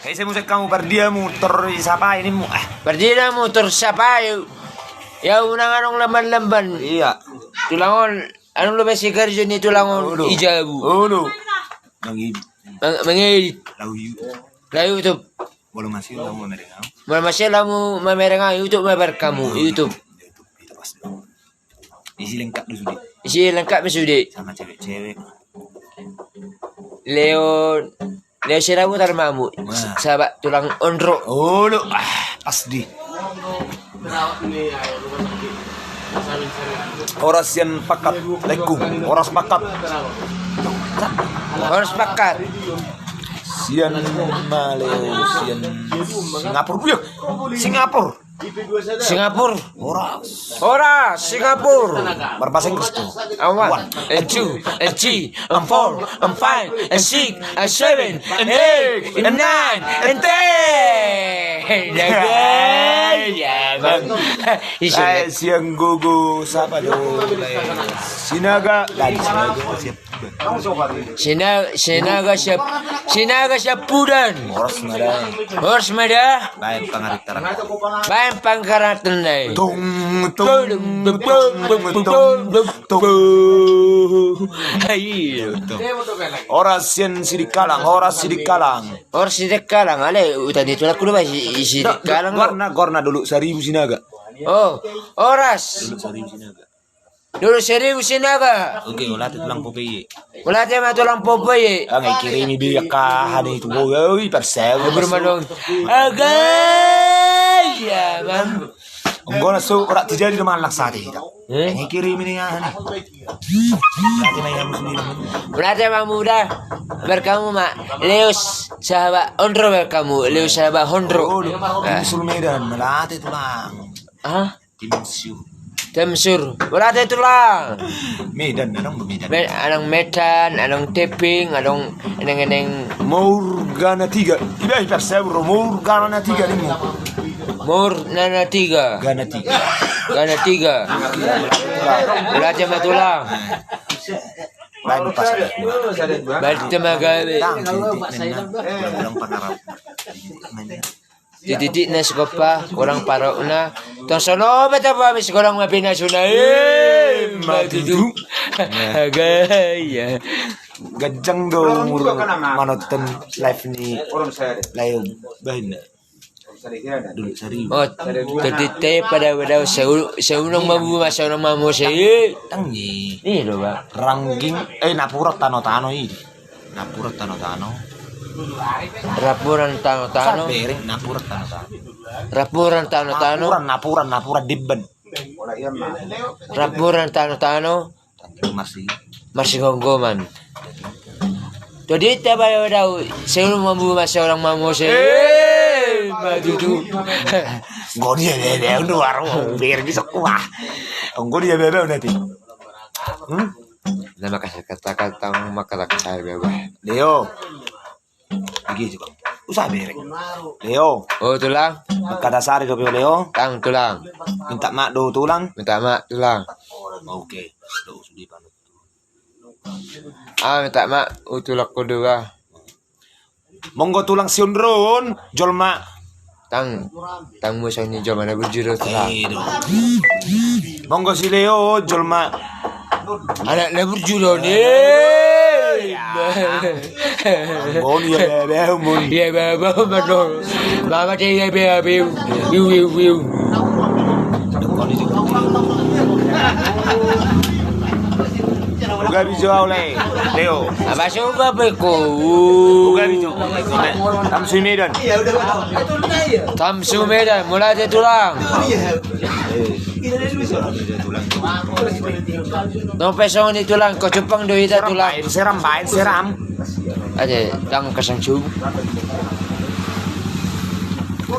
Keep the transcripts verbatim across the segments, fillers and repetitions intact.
Ise muse hamu, pardia hamu tor sapai nimmu. Ah. Pardia hamu tor sapai. Ia unang adong lamban-lamban. Ia. Tulang on, adong do be sikarjo ni tulang on. Olo. Di jabu. Olo. Mangidit. Mang-, mangidit. Laho YouTube. Laho YouTube. Molo masih laho mamereng ahu. Molo masih laho mamereng ahu, YouTube ma bereng hamu, YouTube. YouTube, itu pasti. Isi lengkap do sude. Isi lengkap ma sude. Sama cewek-cewek. Leo, Leo Serabutan ma hamu. Wah. Sahabat tulang Ondro. Olo, ah, pas di. Horas sian pakat, lekku. Horas pakat. Horas pakat. Sian ma Leo, sian Singapura. Wih, Singapura. Singapura. Horas. Horas, Singapura. Berbahasa Inggris tu. One, and two, and three, and four, and five, and six, and seven, and eight, and nine, and ten. Jaga, ya, Bang. Isi. Sian gogo, siapa do? Sinaga, lagi Sinaga, siap. Sina-, Sinaga Siap-, Sinaga Siapudan. Horas ma da. Horas ma da. Baen pangarantoan. Baen pangarantoan da. Tung, tung, tung, tung, tung, tung. Ayo. Horas sian Sidikalang, horas Sidikalang. Horas Sidikalang, ale, utan itu laku do ba, si-, Sidikalang. Goarna, goarna Dolok Saribu Sinaga. Oh, horas. Dolok Saribu Sinaga. Dolok Saribu Sinaga. Oke, mauliate tulang Popeye. Mauliate ma tulang Popeye. Ah, nga dikirimi be angka aha ni tu boga, oi, parsau. Buru manong. Aga, ya, Bang. Anggo na so, ora terjadi do mangallang sate hita. Eh? Nga dikirimi ni aha ni. Mauliate ma hamu da. Bereng hamu ma. Leos sahabat Ondro bereng hamu. Leos sahabat Ondro. Oh, Medan, mauliate tulang. Ah? Tim Sur. Tim Sur. Mauliate tulang. Medan, adong do Medan. Me-, adong Medan, adong Tebing, adong eneng-eneng. Mour Gana Tiga. Iba i parsau ro, Mour Gana Tiga nimmu. Mour Gana Tiga. Gana Tiga. Gana Tiga. Mauliate ma tulang. Baen pas. Baen temaga be. Tang, titik nena. Ulang pangarap. Titik na sikopa, kurang parokna. Tong sono beta ba mis kurang ma pinasuna. Eh, matutu. Gaya. Ganjang do umur manonton live ni Leo bahen. Dolok Saribu. Oh, tadi te pada pada seu-, seunang mamu, seunang mamu se. Tangi. Iya do ba. Rangging, eh, napuran tano-tano i. Napuran tano-tano. Rapuran tano-tano. Sabereng, napuran tano-tano. Rapuran tano-tano. Napuran, napuran, napuran dibben. Rapuran tano-tano. Marsi. Marsigomgoman. Todi te bayo dau. Seunang mamu, seunang mamu se. Eh, matutu. Ngoni ya, ya, ya, udah warung, biar bisa kuah. Ngoni ya, ya, ya, nanti. Hmm? Na makasakatakan tang makasakata bebe. Leo. Igi juga. Usaha bereng. Leo. Oh, tulang. Makasari dope Leo. Tang, tulang. Minta maaf do tulang. Minta maaf tulang. Oke. Do sudi panut. Ah, minta maaf, oh, tulang ko dua. Monggo tulang si Ondro on, jolma. Tang, tang musa ni jolma na burju do tulang. Monggo si Leo, jolma. Anak na burju do ni. Boni ya bebe mon. Ya bebe mon. Mama te ya bebe. Wiu, wiu, wiu. Uga bijo au le, Leo. Apa suka beko? Uga bijo. Tamsu Medan. Tamsu Medan, mauliate tulang. Dope songon i tulang, ko cumpang do hita tulang. Seram baen, seram baen, seram. Ate, tang kasang su.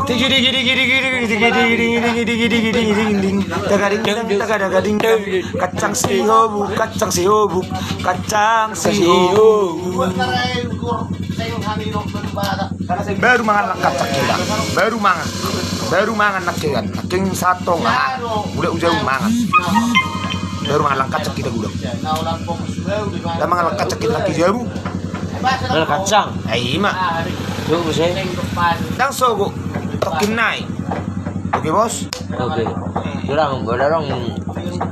Tigi digi digi digi digi digi digi digi digi digi digi ding ding. Tagading dang, tagadagading dang. Kacang sihobuk, kacang sihobuk, kacang sihobuk. Baru mangallang kacang kita. Baru mangan. Baru mangan nangkin. Nangkin satong. Udah ujau mangan. Baru mangallang kacang kita gudang. Lah mangallang kacang kita nangkin jabu. Mangallang kacang. Eh, ima. Sogo muse. Ndang sogo. Tokkin nai. Oke, Bos. Oke. Tulang, bola dong.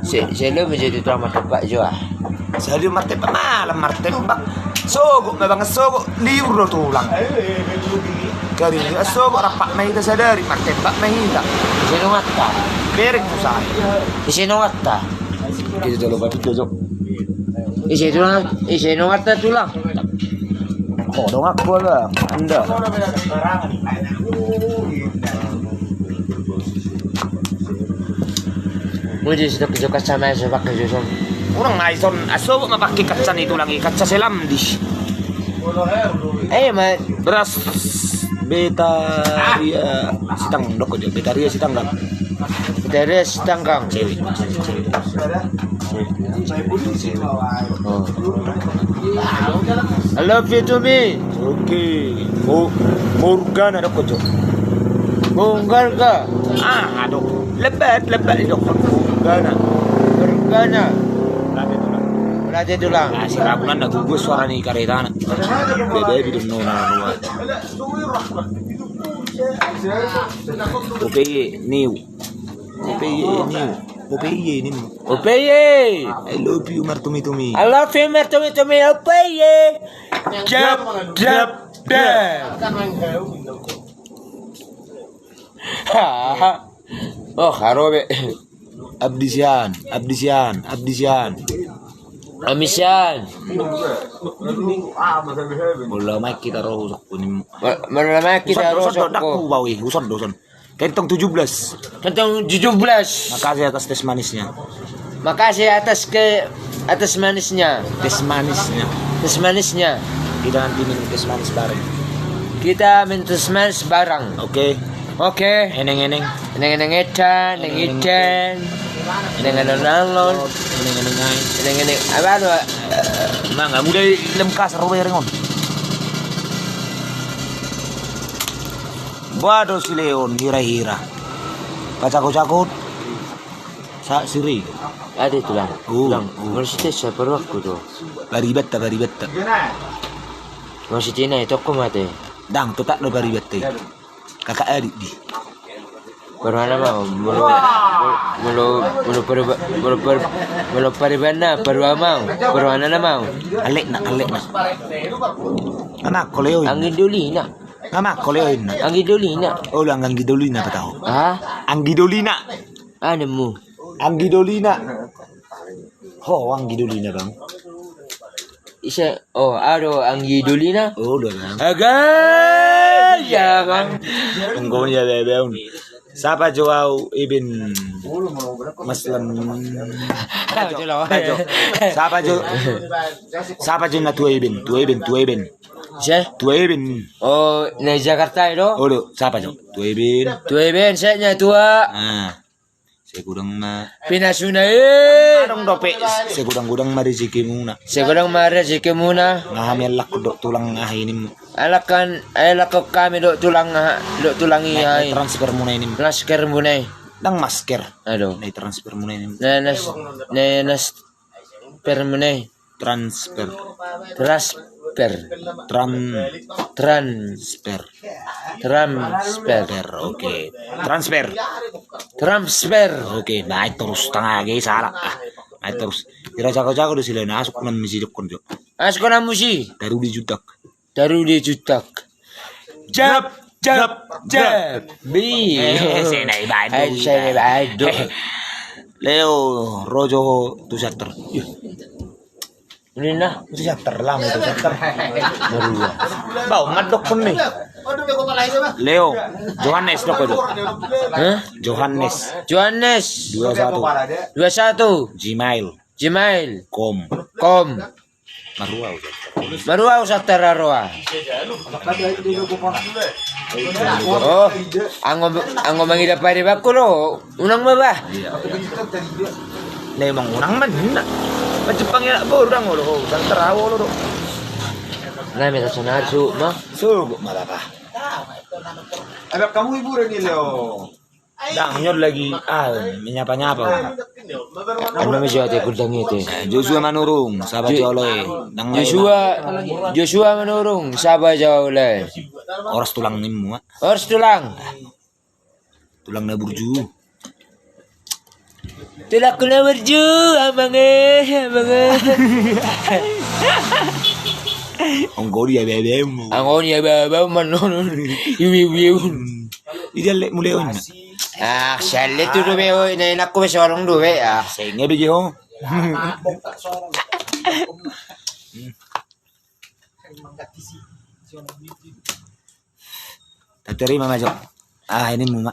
Se, se lo muse tu tulang martembak jo ah. Sadia martembak, malam martembak. Sogo, memang sogo, liur do tulang. Kari, sogo, rap ma hita sadari, martembak ma hita. Ise nungatta? Bereng tu saya. Ise nungatta? Kita jolo papi jojok. Ise tulang, ise nungatta tulang. Oh, dong aku lah, anda. Muli di situ kejokas sama saya pakai joson. Orang naison, aso ma pakai kaca ni tulang i, kaca selam di. Eh, ma. Beras Betaria Sitanggang, dok jo, Betaria Sitanggang. Betaria Sitanggang. Cewek. Oh. I love you to me. Oke. Mo-, Morgana, dok jo. Morgana. Ah, aduh. Lebat, lebat, dok. Morgana. Morgana. Late tulang. Late tulang. Ah, si Ragunan na tubu suara ni kareta na. Bebe bidun nona nua. Popeye, new. Popeye, new. Popeye, new. Popeye. I love you, martumi-tumi. I love you, martumi-tumi. Popeye. Jap, jap, jap. Haha. Oh, haro be. Abdi sian, abdi sian, abdi sian. Ami sian. Molo main kita ro usok kuning. Ma-, molo main kita ro usok. Usok do, usok do, usok do. Kentong tujuh belas. Kentong tujuh belas. Makasih atas teh manisnya. Makasih atas ke, atas manisnya. Teh manisnya. Teh manisnya. Kita nanti minum teh manis bareng. Kita minum teh manis bareng. Oke. Oke. Eneng-eneng. Eneng-eneng edan, eneng-eneng edan. Eneng-eneng alon. Eneng-eneng ai. Eneng-eneng apa do? Manga muda lemkas robe rengon. Boa do si Leon hira-hira. Pacaku-caku. Sa siri. Ate tulang. Tulang. Molo sitesa paruakku do. Paribatta, paribatta. Molo sitena i tokko mate. Ndang, totak do paribatta i. Kakak adik di. Paruana mau, molo, molo, molo pariba-, molo par-, molo paribanna, paruana mau, paruana na mau. Alekna, alekna. Anak koleo. Anggi dolina. Nama koleo inna. Anggi dolina. Oh, lu anggi dolina patau. Ah? Anggi dolina. Anemu. Anggi dolina. Ho, anggi dolina, Bang. Ise, oh, ado anggi dolina. Oh, do, Bang. Aga, ya, Bang. Enggoni ya, Bang. Sapa jo au Iben? Maslan. Tahu jo lo. Tahu jo. Sapa jo? Sapa jo na tua Iben? Tua Iben, tua Iben. Sia? Tua Iben. Oh, na Jakarta i do? Oh, do. Sapa jo? Tua Iben. Tua Iben, saya nya tua. Ah. Segudang ma. Pinasuna i. Adong dope. Segudang-gudang ma rezekimuna. Segudang ma rezekimuna. Nga hami alak dok tulang nga hinimu. Alak kan, alak kami dok tulang, dok tulang i. Transfer muna ini. Transfer muna i. Ndang masker. Aduh. Transfer muna ini. Nas, nas, transfer muna i. Transfer. Transfer. Tran. Transfer. Transfer. Per, oke. Transfer. Transfer. Oke, baik terus tangah lagi salah. Ah, baik terus. Kira jago-jago di sini asuk nan misi dokon jo. Asuk nan misi. Taru di jutak. Taru di jutak. Jab, jab, jab. Bi. Eh, sini badu. Sini badu. Leo Rojo tu sater. Ini nah. Itu sater lama itu sater. Marua. Bau ngadok pun nih. Leo Johannes dok itu. Hah? Johannes. Johannes. Dua satu. Dua satu. Gmail. Gmail. Kom. Kom. Marua usaha. Marua usaha tararoa. Oh, anggo, anggo mangida pari bakku lo. Unang ma bah. Iya. Nah, emang unang ma ninna. Macam pangelak borang lo. Sang terawo lo do. Nah, meta sonar su ma. Su ma lah bah. Agak kamu hiburan ni Leo. Dang nyol lagi ah menyapa-nyapa. Anu ma jo ate gundang i ate. Joshua Manurung, Saba Jo-, Jolai. Joshua, Joshua Manurung, Saba Jolai. Horas tulang nimmu, ah. Horas tulang. Tulang na burju. Tulangku na burju, amang e, amang e. Anggo dia bebe mu. Anggo dia bebe mu, manon. Iwi, iwi. Ida lek mulai on. Ah, sialet tu dope, oi, na inakku be sorong dope, ah. Sehingga bege ho. Taterima ma jo. Ah, ini mu ma.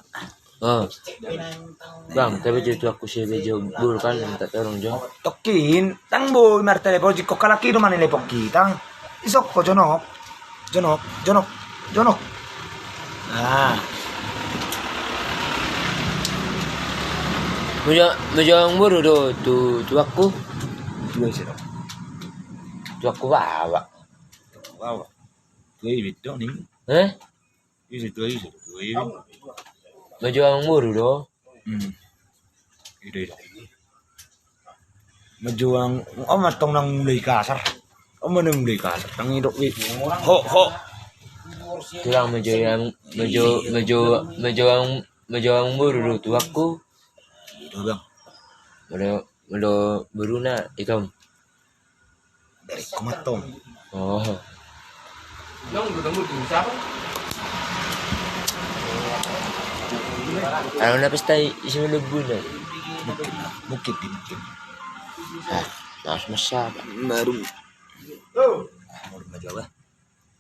Oh. Bang, tapi jadi tu aku sih bejo bul kan minta tolong jo. Tokin, tang boi martelepon jiko kalaki do mani lepon kita. Isok ko jonok. Jonok, jonok, jonok. Ah. Meja, meja yang baru do tu, tu aku. Dua sih dong. Tu aku bawa. Bawa. Dua ini dong nih. Eh? Isi dua isi dua ini. Meja yang baru do. Hmm. Ida, ida. Majuang, oh, ma tong nang mulai kasar. Oh, ma nang mulai kasar. Tang idok i. Ho, ho. Tulang mejo yang, mejo, mejo, mejo yang, mejo yang baru do tu aku. Ida, bang. Molo, molo baru na ikam. Dari komatong. Oh. Anu na pesta i, isi melebu na. Mungkin, mungkin di, mungkin. Ah, mas masa. Baru. Baru maju apa?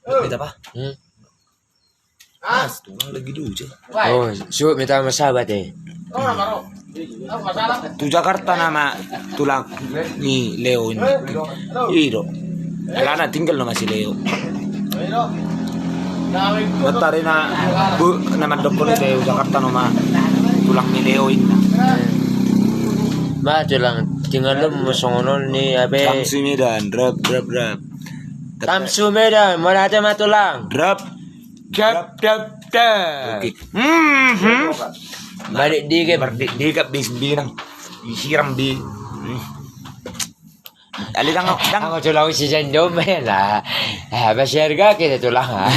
Kita apa? Hmm. Mas, tulang lagi dulu, cek. Oh, so, minta sama sahabat, eh. Tu Jakarta nama tulang ni Leo ini. Ido. Alana tinggal nama si Leo. Matari na bu, nama dokon itu Jakarta nama tulang ni Leo ini. Ma tulang tinggal lu songonon ni ape? Bang Sumedan, rap, rap, rap. Tamsu Medan, mauliate ma tulang. Drop. Drop, drop, drop. Oke. Mhm. Balik dikit. Balik dikit, bis binang. Disiram di. Hmm. Ali dang, dang. Aku tulang si jandom ya lah. Eh, apa siarga kita tulang, ah?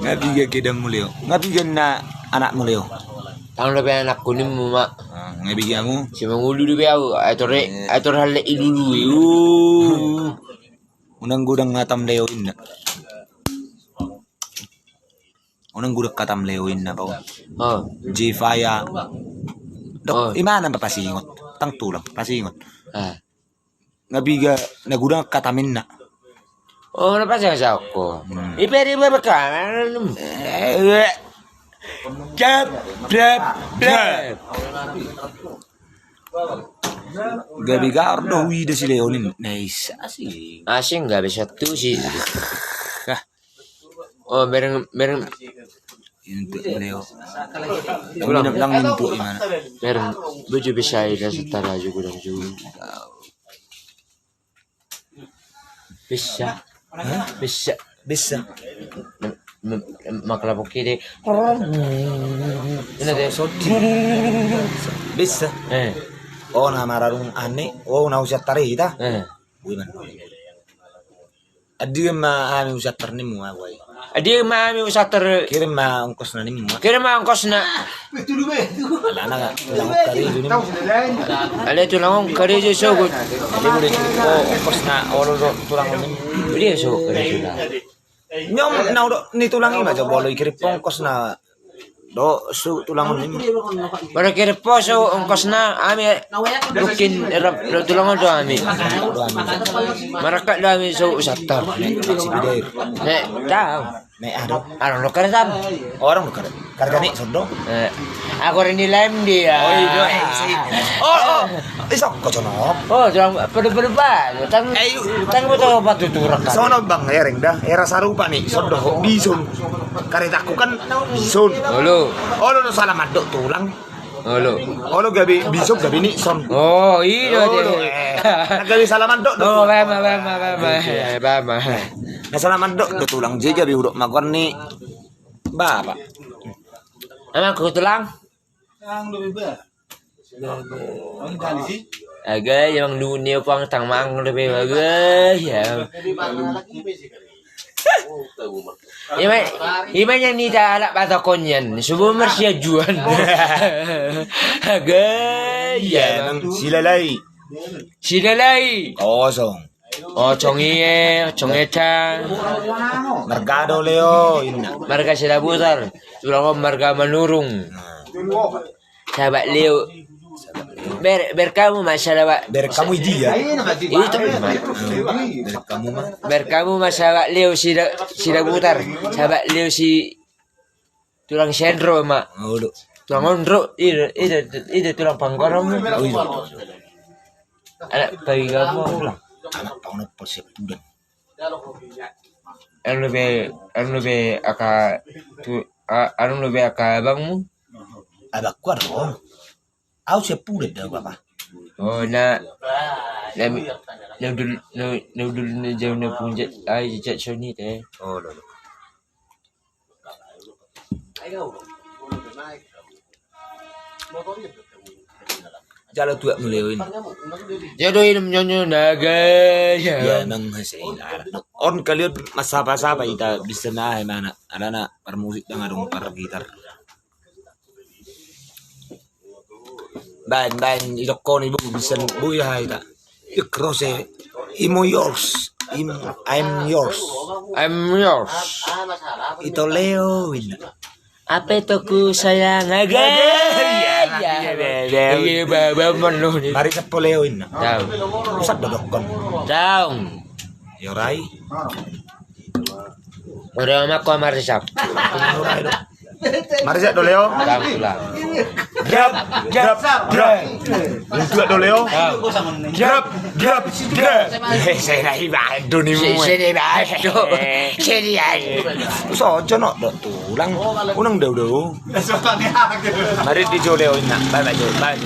Ngabiga kidang muleo. Ngabiga na anak muleo. Tang dope anakku nimmu ma. Ah, ngabiga mu. Si mangulu dope au, aetore, eh, aetore halle ilului. Uh. Unang godang hatam Leo inna. Unang godang hatam Leo inna, Pau. Oh. Jefaya. Dok, oh. Imana ma pasingot? Tang tulang, pasingot. Ah. Ngabiga na godang hatam inna. Oh, na pasingot sa ko. Hmm. Ipe di bebek kan? Eh, jab, jab, jab. Gabe gaor do huida si Leo nin. Nice, asing. Asing gabe satu si. Ah. Oh, bereng, bereng. Intu Leo. Ulang. Dang intu imana. Bereng. Boju bisa ida setara juga dong juga. Bisa. Hah? Bisa. Bisa. Maklapok kiri. Ini deh. Bisa. Eh. Oh, na mararung ani. Oh, na usian tari ta. Eh. Boi man. Adi ma ami usian tar nimmu, ah, boi. Adi ma ami usian tar. Kirim ma ongkosna nimmu. Kirim ma ongkosna. Alana nga tulang karejo ni. Ale tulang karejo sogot. Jadi boleh kirim ongkosna olo do tulang ni. Dia sogot karejo na. Nyom na udo ni tulang i ma jo bolo i kirim ongkosna. Do su tulang ni. Pada kirim po so ongkosna ami rukin rap tulang do ami. Marakat do ami so usian tar. Ne tau. Ne, aduh. Arong do kareta. Arong do kareta. Kareta ni sondo. Eh, aku ada nilai dia. Oh, iya, eh, si. Oh, oh. Isok ko sono. Oh, tulang pada pada ba. Tang, eh, tang betul apa tuh turak. Sono bang, ereng dah. Era sarupa nih. Sondo bison. Karetaku kan bison. Olo. Olo, salah mandok tulang. Olo. Olo gabe bison gabe nison. Oh, iya. Olo, deh. Eh. Gabe salah mandok do. Oh, bama, bama, bama. Iya. Eh, bama. Na salah mandok do tulang, jadi gabe hudok maguar ni bapak. Emang ku tulang? Aga ya mang dunia pang tang mang lebih bagus ya. Ima ima yang nita alak batakonyan subuh mersiajuan. Aga ya mang. Silalai. Silalai. Kosong. Ocong ie, ocong eca. Marga do Leo inna. Marga Sidabutar. Tulang on marga Manurung. Sahabat Leo. Ber ber kamu ma sahabat. Ber kamu ijia. Itu ma. Ber kamu ma. Ber kamu ma sahabat Leo sida Sidabutar. Sahabat Leo si Tulang sendro ma. Tulang ondro ida ida ida tulang panggorong. Anak pagi gamu tulang. Anak pangono pos sepudan. Anu be anu be aka tu anu be aka abangmu. Abangku ado. Au sepudan da bapa. Oh na na na udul na na udul na jauh na punjat ai jat soni te. Oh lo lo. Jalo tuak muleo in. Jado inum nyonyo naga ya. Ya emang hese in alat. On kalian masapa-sapa ita bisa nahe mana. Alana parmusik dang adong pargitar. Baen baen idok koni bu bisa bu ya ita. Ikrose imo yours. Im, I'm yours. I'm yours. Ito Leo inna. Apa itu ku sayang aga. Iya baba menu ni. Mari sepo Leo inna. Tahu. Usah dodokkon. Tahu. Yorai. Ora ma ko marisap. Marisap do Leo. Tahu lah. Grab, grab, grab. Untuak do Leo. Grab, grab, grab. Sena ibahan do ni mu. Sena ibahan do. Sena ibahan. So jono do tulang. Unang dau dau. Mari di jo Leo inna. Bye bye jo. Bye.